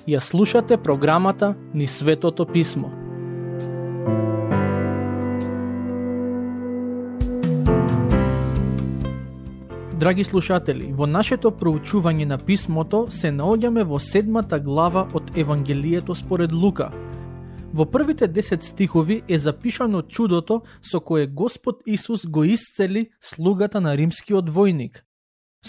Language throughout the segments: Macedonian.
Ја слушате програмата Низ Светото Писмо. Драги слушатели, во нашето проучување на писмото се наоѓаме во 7 глава од Евангелието според Лука. Во првите 10 стихови е запишано чудото со кое Господ Исус го исцели слугата на римскиот војник.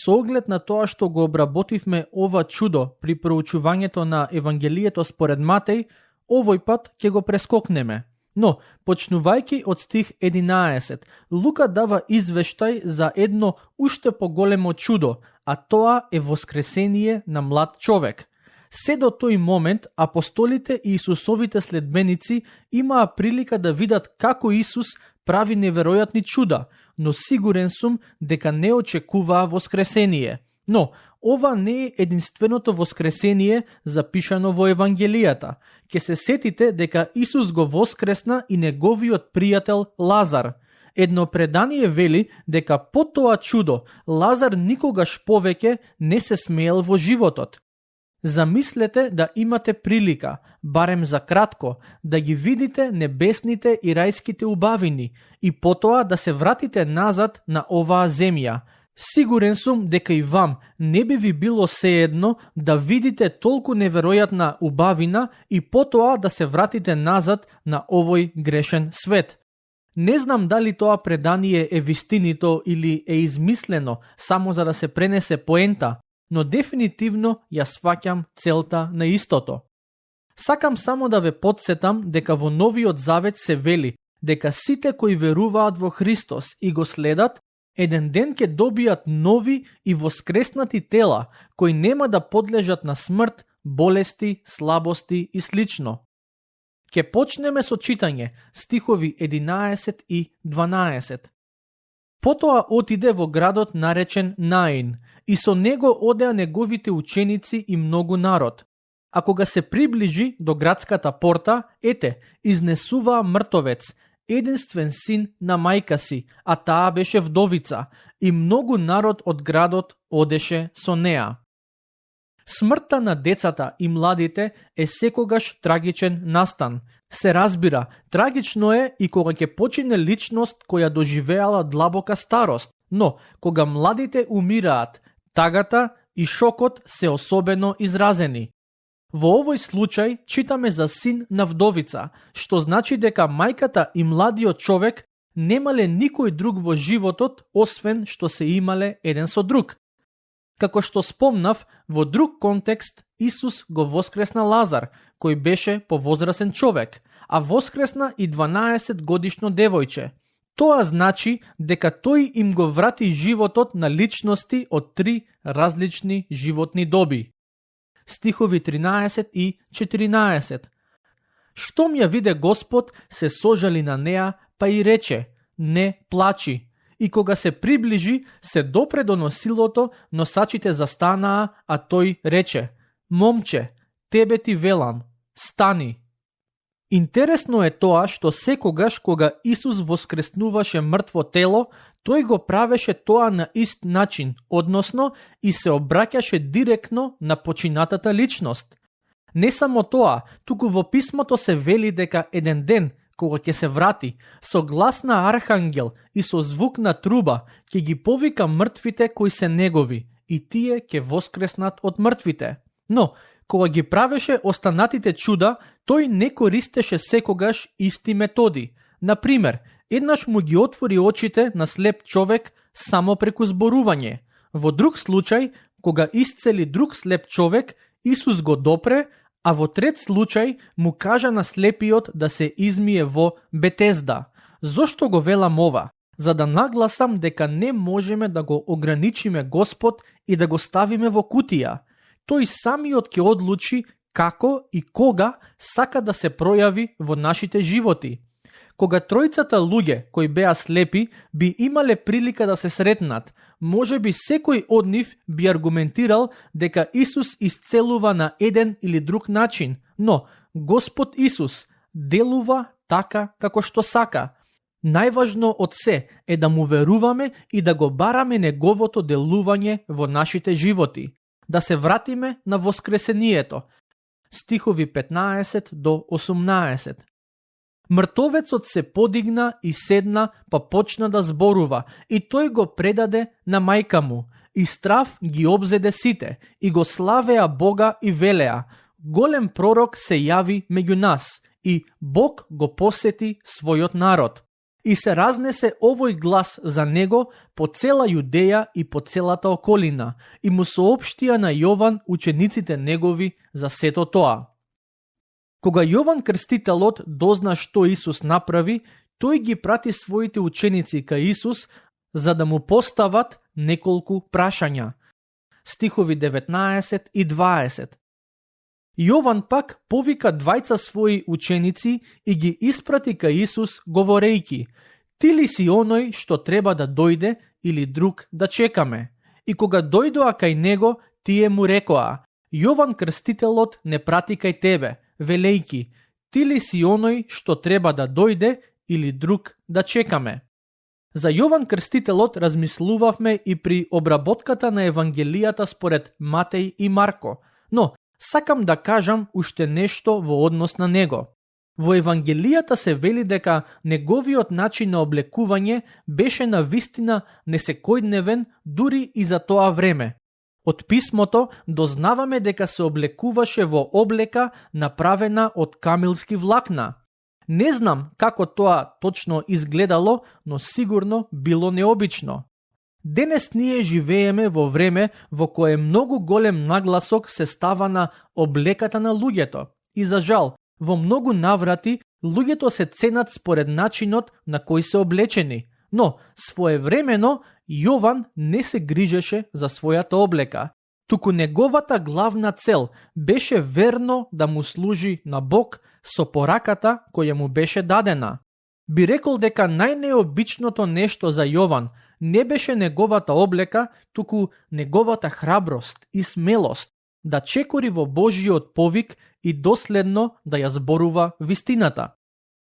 Со оглед на тоа што го обработивме ова чудо при проучувањето на Евангелието според Матеј, овој пат ќе го прескокнеме. Но, почнувајќи од стих 11, Лука дава извештај за едно уште поголемо чудо, а тоа е воскресение на млад човек. Се до тој момент апостолите и Исусовите следбеници имаа прилика да видат како Исус прави неверојатни чуда, но сигурен сум дека не очекуваа воскресение. Но, ова не е единственото воскресение запишано во Евангелијата. Ке се сетите дека Исус го воскресна и неговиот пријател Лазар. Едно предание вели дека по тоа чудо Лазар никогаш повеќе не се смеел во животот. Замислете да имате прилика, барем за кратко, да ги видите небесните и рајските убавини и потоа да се вратите назад на оваа земја. Сигурен сум дека и вам не би ви било сеедно да видите толку неверојатна убавина и потоа да се вратите назад на овој грешен свет. Не знам дали тоа предание е вистинито или е измислено само за да се пренесе поента, но дефинитивно ја сваќам целта на истото. Сакам само да ве потсетам дека во Новиот Завет се вели дека сите кои веруваат во Христос и го следат, еден ден ќе добијат нови и воскреснати тела, кои нема да подлежат на смрт, болести, слабости и слично. Ке почнеме со читање, стихови 11 и 12. Потоа отиде во градот наречен Наин, и со него одеа неговите ученици и многу народ. А кога се приближи до градската порта, ете, изнесуваа мртовец, единствен син на мајка си, а таа беше вдовица, и многу народ од градот одеше со неа. Смртта на децата и младите е секогаш трагичен настан. Се разбира, трагично е и кога ќе почине личност која доживеала длабока старост, но кога младите умираат, тагата и шокот се особено изразени. Во овој случај читаме за син на вдовица, што значи дека мајката и младиот човек немале никој друг во животот, освен што се имале еден со друг. Како што спомнав, во друг контекст Исус го воскресна Лазар, кој беше повозрасен човек, а воскресна и 12 годишно девојче. Тоа значи дека тој им го врати животот на личности од 3 различни животни доби. Стихови 13 и 14. Штом ја виде Господ, се сожали на неа, па и рече: не плачи. И кога се приближи, се допре до носилото, носачите застанаа, а тој рече: момче, тебе ти велам, стани. Интересно е тоа што секогаш кога Исус воскреснуваше мртво тело, тој го правеше тоа на ист начин, односно и се обраќаше директно на починатата личност. Не само тоа, туку во писмото се вели дека еден ден, кога ќе се врати, со глас на архангел и со звук на труба, ќе ги повика мртвите кои се негови, и тие ќе воскреснат од мртвите. Но, кога ги правеше останатите чуда, тој не користеше секогаш исти методи. Например, еднаш му ги отвори очите на слеп човек само преку зборување. Во друг случај, кога исцели друг слеп човек, Исус го допре, а во трет случај му кажа на слепиот да се измие во Бетезда. Зошто го велам ова? За да нагласам дека не можеме да го ограничиме Господ и да го ставиме во кутија. Тој самиот ќе одлучи како и кога сака да се пројави во нашите животи. Кога тројцата луѓе кои беа слепи би имале прилика да се сретнат, можеби секој од нив би аргументирал дека Исус исцелува на еден или друг начин, но Господ Исус делува така како што сака. Најважно од се е да му веруваме и да го бараме неговото делување во нашите животи, да се вратиме на воскресението. Стихови 15 до 18. Мртовецот се подигна и седна, па почна да зборува, и тој го предаде на мајка му, и страв ги обзеде сите, и го славеа Бога и велеа: голем пророк се јави меѓу нас, и Бог го посети својот народ. И се разнесе овој глас за него по цела Јудеја и по целата околина, и му соопштија на Јован учениците негови за сето тоа. Кога Јован Крстителот дозна што Исус направи, тој ги прати своите ученици кај Исус за да му постават неколку прашања. Стихови 19 и 20. Јован пак повика двајца своји ученици и ги испрати кај Исус говорејќи: ти ли си оној што треба да дојде или друг да чекаме? И кога дојдоа кај него, тие му рекоа: Јован Крстителот не прати кај тебе, велејќи: ти ли си оној што треба да дојде или друг да чекаме? За Јован Крстителот размислувавме и при обработката на Евангелијата според Матеј и Марко, но сакам да кажам уште нешто во однос на него. Во Евангелијата се вели дека неговиот начин на облекување беше на вистина несекојдневен дури и за тоа време. Од писмото дознаваме дека се облекуваше во облека направена од камилски влакна. Не знам како тоа точно изгледало, но сигурно било необично. Денес ние живееме во време во кое многу голем нагласок се става на облеката на луѓето. И за жал, во многу наврати луѓето се ценат според начинот на кој се облечени, но своевремено Јован не се грижеше за својата облека. Туку неговата главна цел беше верно да му служи на Бог со пораката која му беше дадена. Би рекол дека најнеобичното нешто за Јован не беше неговата облека, туку неговата храброст и смелост да чекори во Божиот повик и доследно да ја зборува вистината.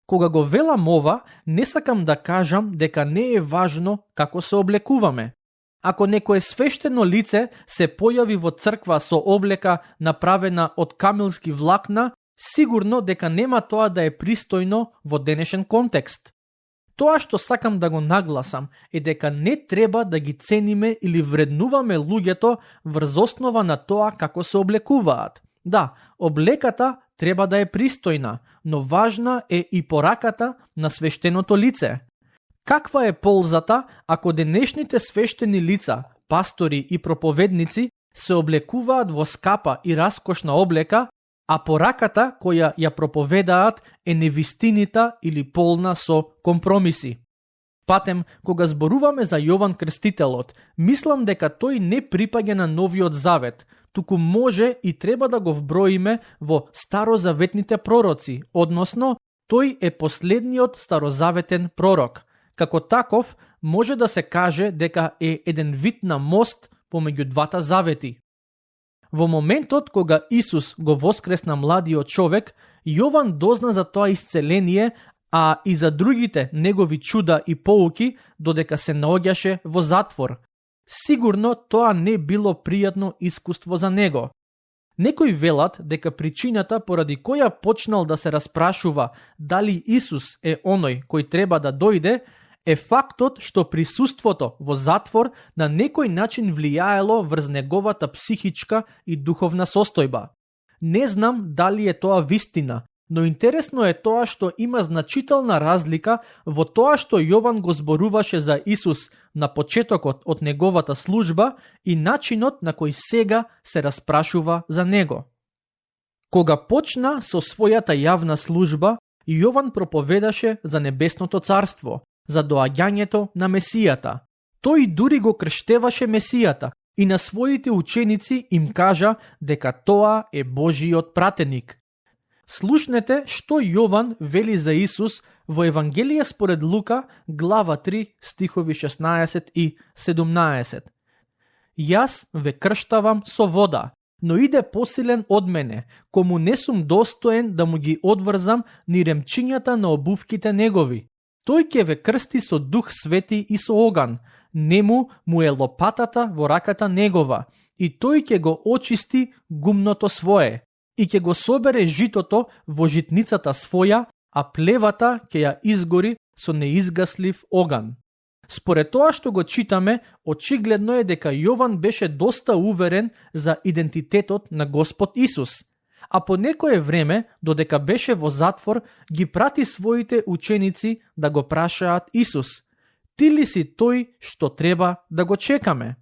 Кога го велам ова, не сакам да кажам дека не е важно како се облекуваме. Ако некое свештено лице се појави во црква со облека направена од камилски влакна, сигурно дека нема тоа да е пристојно во денешен контекст. Тоа што сакам да го нагласам е дека не треба да ги цениме или вреднуваме луѓето врз основа на тоа како се облекуваат. Да, облеката треба да е пристојна, но важна е и пораката на свештеното лице. Каква е ползата ако денешните свештени лица, пастори и проповедници се облекуваат во скапа и раскошна облека, а пораката која ја проповедаат е невистинита или полна со компромиси? Патем, кога зборуваме за Јован Крстителот, мислам дека тој не припаѓа на Новиот Завет, туку може и треба да го вброиме во старозаветните пророци, односно, тој е последниот старозаветен пророк. Како таков, може да се каже дека е еден вид на мост помеѓу двата завети. Во моментот кога Исус го воскресна младиот човек, Јован дозна за тоа исцеление, а и за другите негови чуда и поуки, додека се наоѓаше во затвор. Сигурно тоа не било пријатно искуство за него. Некои велат дека причината поради која почнал да се распрашува дали Исус е оној кој треба да дојде, е фактот што присуството во затвор на некој начин влијаело врз неговата психичка и духовна состојба. Не знам дали е тоа вистина, но интересно е тоа што има значителна разлика во тоа што Јован го зборуваше за Исус на почетокот од неговата служба и начинот на кој сега се распрашува за него. Кога почна со својата јавна служба, Јован проповедаше за небесното царство, за доаѓањето на Месијата. Тој дури го крштеваше Месијата и на своите ученици им кажа дека тоа е Божиот пратеник. Слушнете што Јован вели за Исус во Евангелие според Лука, глава 3, стихови 16 и 17. Јас ве крштавам со вода, но иде посилен од мене, кому не сум достоен да му ги одврзам ни ремчињата на обувките негови. Тој ќе ве крсти со Дух Свети и со оган. Нему му е лопатата во раката негова, и тој ќе го очисти гумното свое, и ќе го собере житото во житницата своја, а плевата ќе ја изгори со неизгаслив оган. Според тоа што го читаме, очигледно е дека Јован беше доста уверен за идентитетот на Господ Исус. А по некое време, додека беше во затвор, ги прати своите ученици да го прашаат Исус: ти ли си тој што треба да го чекаме?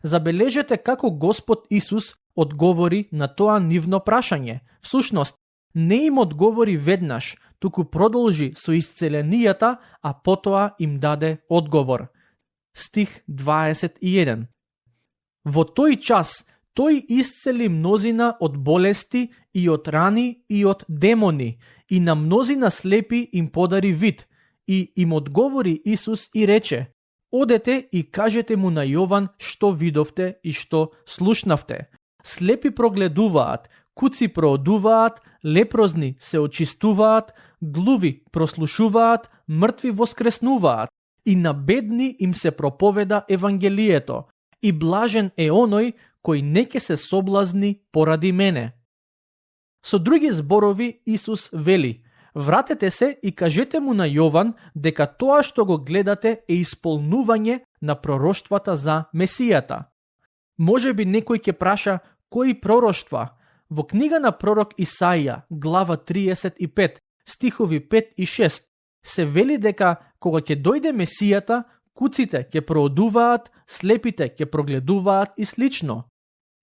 Забележете како Господ Исус одговори на тоа нивно прашање. Всушност, не им одговори веднаш, туку продолжи со исцеленијата, а потоа им даде одговор. Стих 21. Во тој час тој исцели мнозина од болести и од рани и од демони, и на мнозина слепи им подари вид. И им одговори Исус и рече: одете и кажете му на Јован што видовте и што слушнавте. Слепи прогледуваат, куци проодуваат, лепрозни се очистуваат, глуви прослушуваат, мртви воскреснуваат, и на бедни им се проповеда Евангелието, и блажен е оној кој не ќе се соблазни поради мене. Со други зборови Исус вели: вратете се и кажете му на Јован дека тоа што го гледате е исполнување на пророштвата за Месијата. Може би некој ќе праша: кои пророштва? Во книга на пророк Исаија, глава 35, стихови 5 и 6, се вели дека кога ќе дојде Месијата, куците ќе проодуваат, слепите ќе прогледуваат и слично.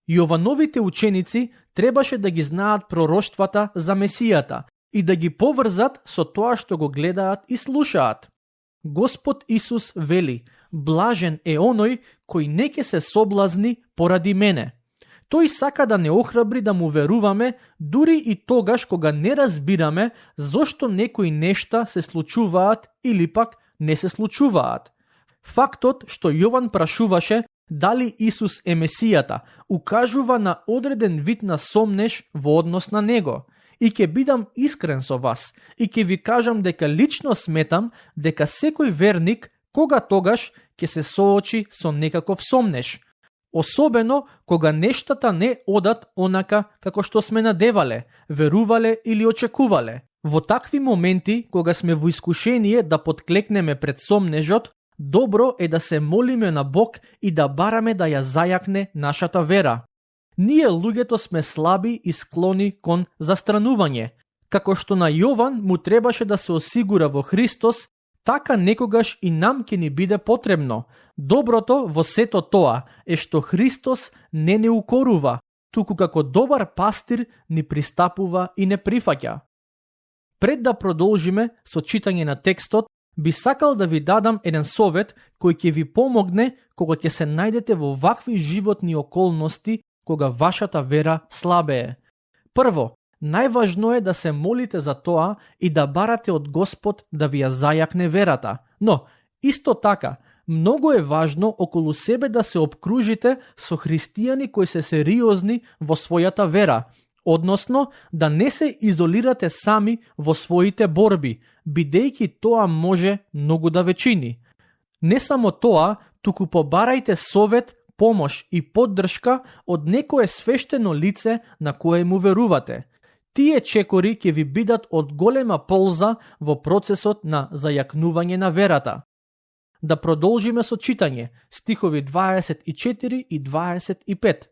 Јовановите ученици требаше да ги знаат пророштвата за Месијата и да ги поврзат со тоа што го гледаат и слушаат. Господ Исус вели: блажен е оној кој не ќе се соблазни поради мене. Тој сака да не охрабри да му веруваме, дури и тогаш кога не разбираме зошто некои нешта се случуваат или пак не се случуваат. Фактот што Јован прашуваше дали Исус е Месијата укажува на одреден вид на сомнеш во однос на него. И ќе бидам искрен со вас, и ќе ви кажам дека лично сметам дека секој верник кога тогаш ќе се соочи со некаков сомнеш. Особено кога нештата не одат онака како што сме надевале, верувале или очекувале. Во такви моменти, кога сме во искушение да подклекнеме пред сомнежот, добро е да се молиме на Бог и да бараме да ја зајакне нашата вера. Ние луѓето сме слаби и склони кон застранување. Како што на Јован му требаше да се осигура во Христос, така некогаш и нам ќе ни биде потребно. Доброто во сето тоа е што Христос не укорува, туку како добар пастир ни пристапува и не прифаќа. Пред да продолжиме со читање на текстот, би сакал да ви дадам еден совет кој ќе ви помогне кога ќе се најдете во вакви животни околности, кога вашата вера слабее. Прво, најважно е да се молите за тоа и да барате од Господ да ви ја зајакне верата. Но, исто така, многу е важно околу себе да се обкружите со христијани кои се сериозни во својата вера, односно да не се изолирате сами во своите борби, бидејќи тоа може многу да ве чини. Не само тоа, туку побарајте совет, помош и поддршка од некое свештено лице на кое му верувате. Тие чекори ќе ви бидат од голема полза во процесот на зајакнување на верата. Да продолжиме со читање, стихови 24 и 25.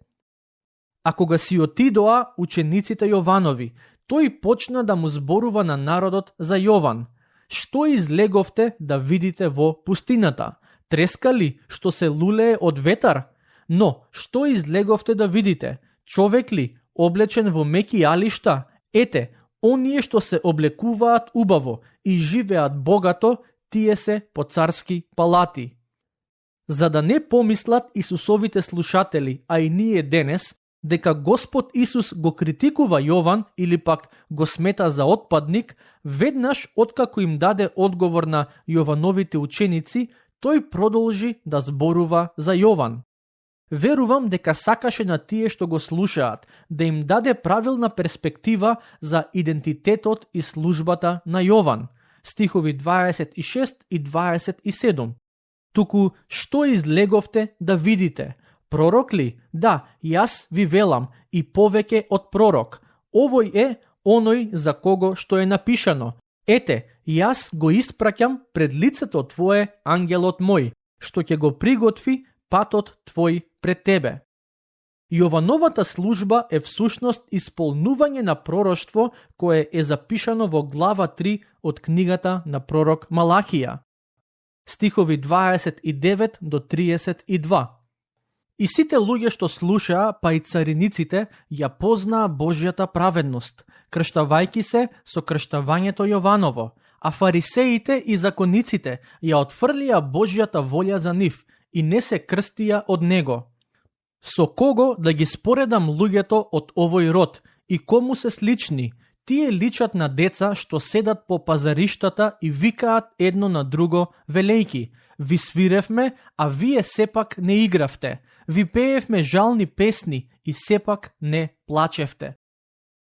А кога си отидоа учениците Јованови, тој почна да му зборува на народот за Јован. Што излеговте да видите во пустината? Треска ли што се лулее од ветар? Но, што излеговте да видите? Човек ли, облечен во меки алишта? Ете, оние што се облекуваат убаво и живеат богато, тие се по царски палати. За да не помислат Исусовите слушатели, а и ние денес, дека Господ Исус го критикува Јован или пак го смета за отпадник, веднаш откако им даде одговор на Јовановите ученици, тој продолжи да зборува за Јован. Верувам дека сакаше на тие што го слушаат да им даде правилна перспектива за идентитетот и службата на Јован. стихови 26 и 27. Туку што излеговте да видите? Пророк ли? Да, јас ви велам, и повеќе од пророк. Овој е оној за кого што е напишано. Ете, јас го испраќам пред лицето твое ангелот мој, што ќе го приготви патот твој пред тебе. Јовановата служба е всушност исполнување на пророштво кое е запишано во глава 3 од книгата на пророк Малахија. Стихови 29 до 32. И сите луѓе што слушаа, па и цариниците, ја познаа Божјата праведност, крштавајки се со крштавањето Јованово, а фарисеите и закониците ја отфрлија Божјата волја за нив и не се крстија од него. Со кого да ги споредам луѓето од овој род и кому се слични? Тие личат на деца што седат по пазариштата и викаат едно на друго, велејки: ви свиревме, а вие сепак не игравте. Ви пеевме жални песни и сепак не плачевте.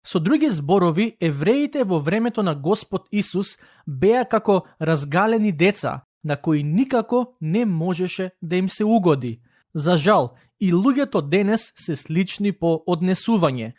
Со други зборови, евреите во времето на Господ Исус беа како разгалени деца, на кои никако не можеше да им се угоди. За жал, и луѓето денес се слични по однесување.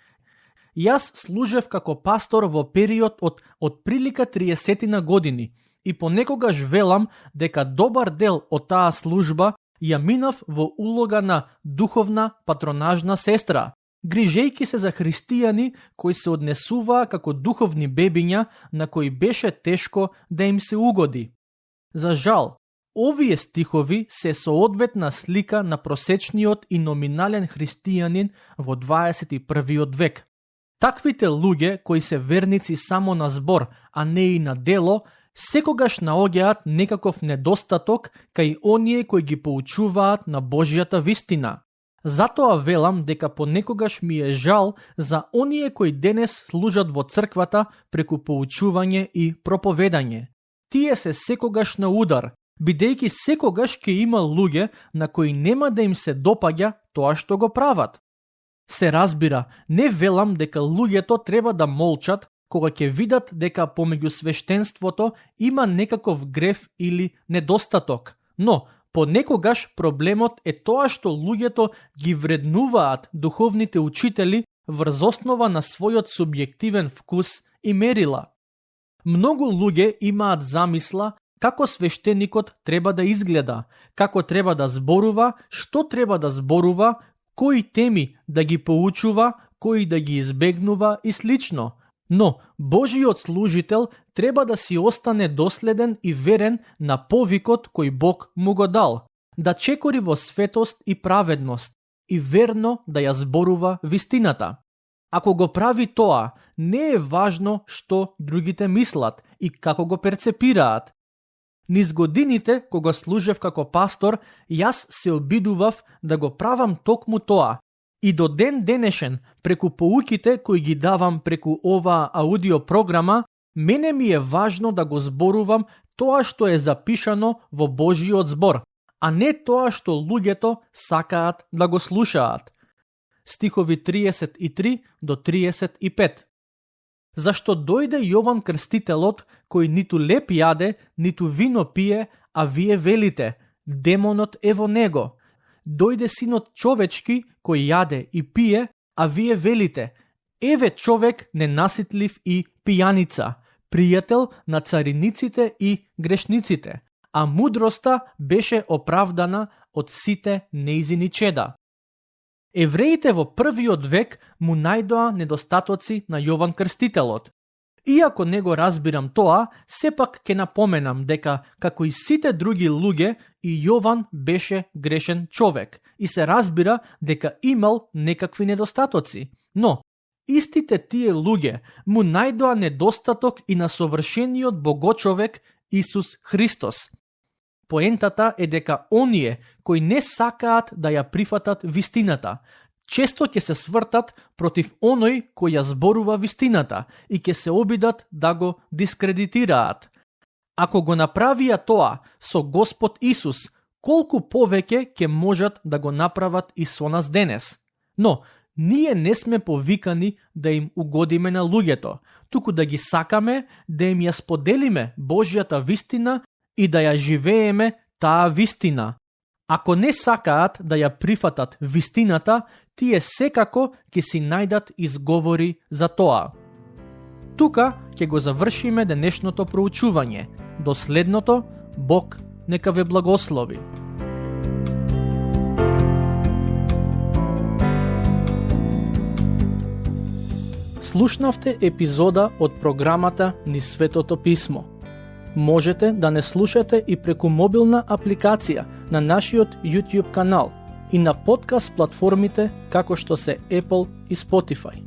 Јас служев како пастор во период од прилика 30 години и понекогаш велам дека добар дел од таа служба ја минав во улога на духовна патронажна сестра, грижејки се за христијани кои се однесуваа како духовни бебиња на кои беше тешко да им се угоди. За жал, овие стихови се соодветна слика на просечниот и номинален христијанин во 21. век. Таквите луѓе кои се верници само на збор, а не и на дело, секогаш наоѓаат некаков недостаток кај оние кои ги поучуваат на Божјата вистина. Затоа велам дека понекогаш ми е жал за оние кои денес служат во црквата преку поучување и проповедање. Тие се секогаш на удар, бидејќи секогаш ќе има луѓе на кои нема да им се допаѓа тоа што го прават. Се разбира, не велам дека луѓето треба да молчат кога ќе видат дека помеѓу свештенството има некаков греф или недостаток, но понекогаш проблемот е тоа што луѓето ги вреднуваат духовните учители врз основа на својот субјективен вкус и мерила. Многу луѓе имаат замисла како свештеникот треба да изгледа, како треба да зборува, што треба да зборува, кои теми да ги поучува, кои да ги избегнува и слично. Но Божиот служител треба да си остане доследен и верен на повикот кој Бог му го дал, да чекори во светост и праведност и верно да ја зборува вистината. Ако го прави тоа, не е важно што другите мислат и како го перцепираат. Низ годините, кога служев како пастор, јас се обидував да го правам токму тоа. И до ден денешен, преку поуките кои ги давам преку оваа аудио програма, мене ми е важно да го зборувам тоа што е запишано во Божиот збор, а не тоа што луѓето сакаат да го слушаат. Стихови 33 до 35. Зашто дојде Јован Крстителот, кој ниту леп јаде, ниту вино пие, а вие велите: демонот е во него. Дојде Синот човечки, кој јаде и пие, а вие велите: еве човек ненаситлив и пијаница, пријател на цариниците и грешниците, а мудроста беше оправдана од сите неизини чеда. Евреите во првиот век му најдоа недостатоци на Јован Крстителот. Иако не го разбирам тоа, сепак ќе напоменам дека, како и сите други луѓе, и Јован беше грешен човек и се разбира дека имал некакви недостатоци. Но, истите тие луѓе му најдоа недостаток и на совршениот богочовек Исус Христос. Поентата е дека оние кои не сакаат да ја прифатат вистината, често ќе се свртат против оној кој ја зборува вистината и ќе се обидат да го дискредитираат. Ако го направија тоа со Господ Исус, колку повеќе ќе можат да го направат и со нас денес. Но, Ние не сме повикани да им угодиме на луѓето, туку да ги сакаме да им ја споделиме Божјата вистина и да ја живееме таа вистина. Ако не сакаат да ја прифатат вистината, тие секако ќе си најдат изговори за тоа. Тука ќе го завршиме денешното проучување. До следното, Бог нека ве благослови. Слушнавте епизода од програмата Низ Светото Писмо. Можете да не слушате и преку мобилна апликација на нашиот YouTube канал и на подкаст платформите како што се Apple и Spotify.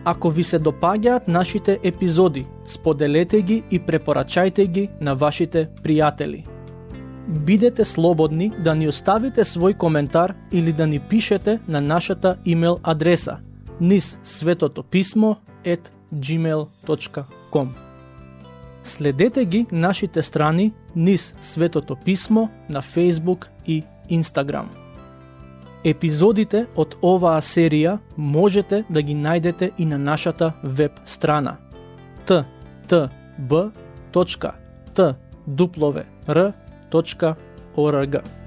Ако ви се допаѓаат нашите епизоди, споделете ги и препорачајте ги на вашите пријатели. Бидете слободни да ни оставите свој коментар или да ни пишете на нашата имейл адреса nizsvetotopисmo@gmail.com. Следете ги нашите страни Низ Светото Писмо на Facebook и Instagram. Епизодите од оваа серија можете да ги најдете и на нашата веб страна ttb.twr.org.